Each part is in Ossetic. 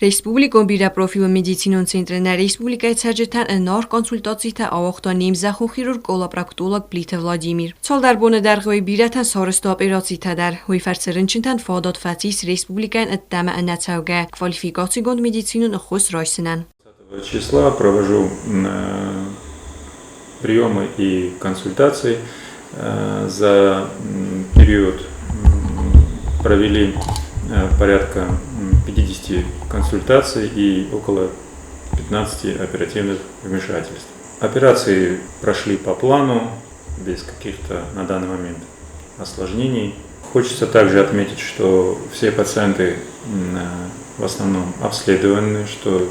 Республикон бирӕпрофилон медицинон центры нӕ республикӕйы цӕрджытӕн ӕнӕаргъ консультацитӕ ауагъта не мзӕххон хирург-колопроктолог Плиты Владимир. Цалдӕр боны дӕргъы уый бирӕтӕн сарӕзта операцитӕ дӕр. Уый фӕрцы рынчынтӕн фадат фӕцис республикӕйӕн ӕддӕмӕ ӕнӕцӕугӕ квалификацигонд медицинон ӕххуыс райсынӕн. Числа провожу приемы и консультации. За период провели порядка 50 консультаций и около 15 оперативных вмешательств. Операции прошли по плану, без каких-то на данный момент осложнений. Хочется также отметить, что все пациенты в основном обследованы, что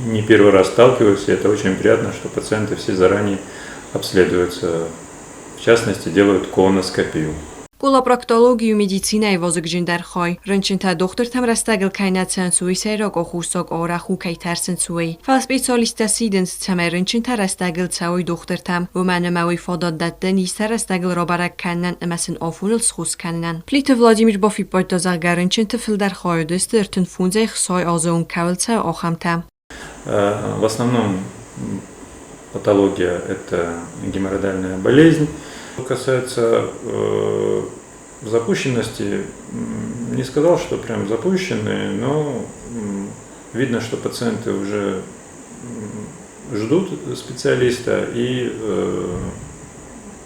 не первый раз сталкиваюсь, и это очень приятно, что пациенты все заранее обследуются, в частности, делают колоноскопию. Колопроктологи у медицинӕйы вазыгджындӕр хай. Рынчынтӕ дохтыртӕм рӕстӕгыл кӕй нӕ цӕуынц, уый сӕйраг аххосаг арӕх у, кӕй тӕрсынц, уый. Фӕлӕ специалисттӕ сидынц, цӕмӕй рынчынтӕ рӕстӕгыл цӕуой дохтыртӕм, уымӕн ӕмӕ уый фадат дӕтты низтӕ рӕстӕгыл рабӕрӕг кӕнынӕн ӕмӕ сын афоныл схос кӕнынӕн. Плиты Владимир бафиппайдта, зӕгъгӕ, рынчынты фылдӕр хай уыдысты 35-ӕй 60 азы онг кӕуыл цӕуы, ахӕмтӕ. В основном патология – это геморроидальная болезнь. Что касается запущенности, не сказал, что прям запущенные, но видно, что пациенты уже ждут специалиста и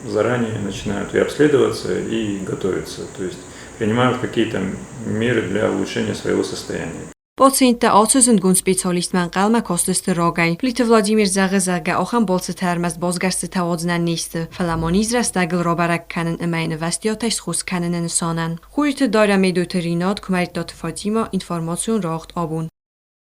заранее начинают и обследоваться, и готовиться, то есть принимают какие-то меры для улучшения своего состояния. Пациенттӕ ацы зындгонд специалистмӕ ӕнхъӕлмӕ кастысты рагӕй. Плиты Владимир зӕгъы, зӕгъгӕ, ахӕм балцытӕ ӕрмӕст басгӕрстытӕ уадзынӕн не сты, фӕлӕ ма низ рӕстӕгыл рабӕрӕг кӕнын ӕмӕ йын ӕвӕстиатӕй схос кӕныны нысанӕн. Хъуиты Дарья, Медойты Ринат, Куымӕридтаты Фатимӕ, информацион рауагъд Абон.